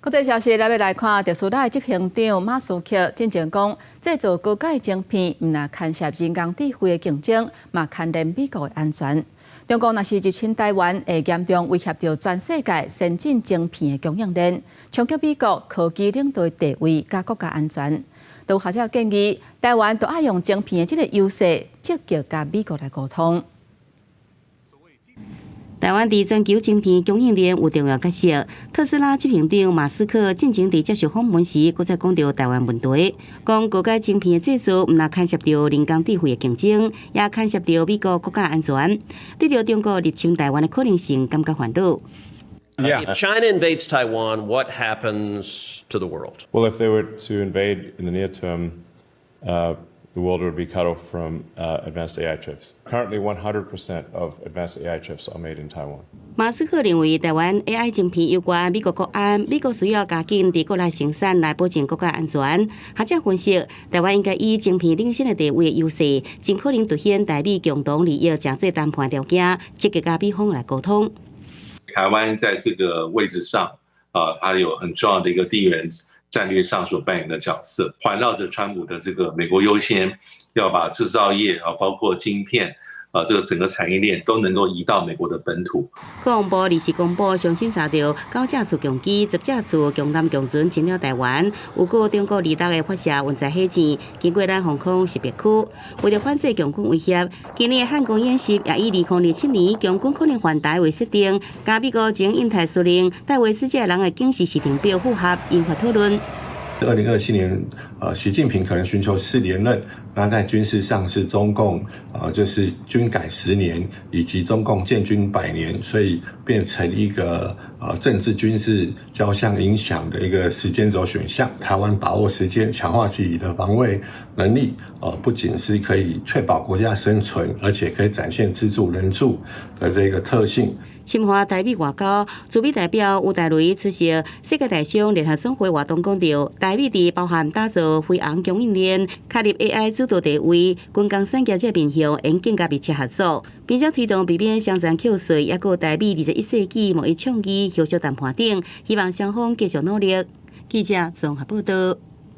國際消息，咱欲來看，特斯拉的執行長馬斯克進前講，製造高階晶片毋但牽涉人工智慧的競爭，嘛牽連美國的安全。中國若是入侵台灣，會嚴重威脅著全世界先進晶片的供應鏈，衝擊美國科技領導地位佮國家安全。有學者建議，台灣著愛用晶片的這個優勢，積極佮美國來溝通。台灣佇全球晶片供應鏈有重要角色。特斯拉執行長馬斯克進前佇接受訪問時，閣再講著台灣問題，講高階晶片的製造毋但牽涉著人工智慧的競爭，也牽涉著美國國家安全。對著中國入侵台灣的可能性，感覺煩惱。 Yeah. If China invades Taiwan, what happens to the world? Well, if they were to invade in the near term, the world would be cut off from advanced AI chips. Currently, 100% of advanced AI chips are made in Taiwan. 馬斯克認為，台灣 AI 晶片攸關美國國安，美國需要加緊佇國內生產來保證國家安全。學者分析，台灣應該以晶片領先的地位優勢，盡可能凸顯台美共同利益，成做談判條件，積極佮美方來溝通。台灣在這個位置上，啊，它有很重要的一個地緣戰略上所扮演的角色，環繞着川普的這個美國優先，要把製造業啊，包括晶片啊，這個整個產業鏈都能夠移到美國的本土。國防部二時公布上新查著九架次共機、10架次共艦共船進入台灣，有過中國二六的發射運載火箭，經過咱防空識別區。為著反制共軍威脅，今年的漢光演習也以2027年共軍可能犯台為設定，佮美國前印太司令戴維斯這个人的警示時程表符合，引發討論。 2027年，習近平可能尋求四連任。那在軍事上是中共，就是軍改10年，以及中共建軍百年，所以變成一個政治軍事交相影響的一個時間軸選項。台灣把握時間，強化自己的防衛能力，不僅是可以確保國家生存，而且可以展現自助人助的這個特性。深化台美外交，駐美代表吳大雷出席世界台商聯合總會活動，講著台美佇包含打造飛航供應鏈、確立 AI 主導地位、軍工產業這面向，應更加密切合作，並且推動避免雙重課稅，抑閣台美21世紀貿易倡議協商談判等，希望雙方繼續努力。記者綜合報道。